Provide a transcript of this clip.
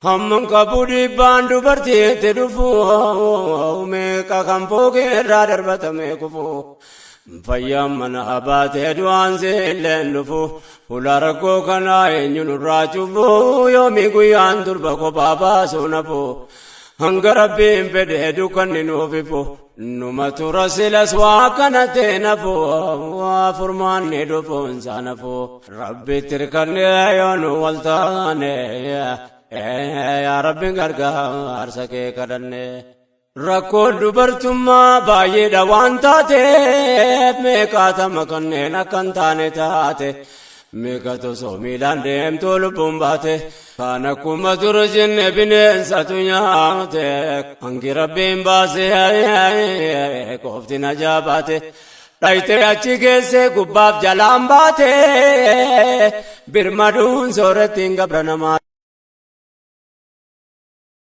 Hamman qabu dhiibbaan dubartiitti dhufu, meeqa kan fooqee irraa darbatamee kufu. Fayyaan mana baatee du'aan siilleen dhufu, hulaa rakkoo kanaa eenyu nurraa cufu? Yoomii guyyaan durba kophaa baasuu nafu? Hanga Rabbiin fedhee dukkanni nuuf ifu, numa tura silas waa kanatti nafu. Furmaanni dhufuun isaa nafu, Rabbitti hirkannee yoo nu wal taane, yaa Rabbiin gargaarsa kee kadhanne. Rakkoon dubartummaa baay'eedha waan taateef, meeqaatama kanneen akka hin taane taate, meeqatu osoo miilaan deemtuu lubbuun baate, kaan akkuma dur jenne bineensatu nyaate, hangi Rabbiin baasee qofti najaa baate. Dhayitee achi geesse gubbaaf jalaan baate, birmaduun soorattiin gabra namaa.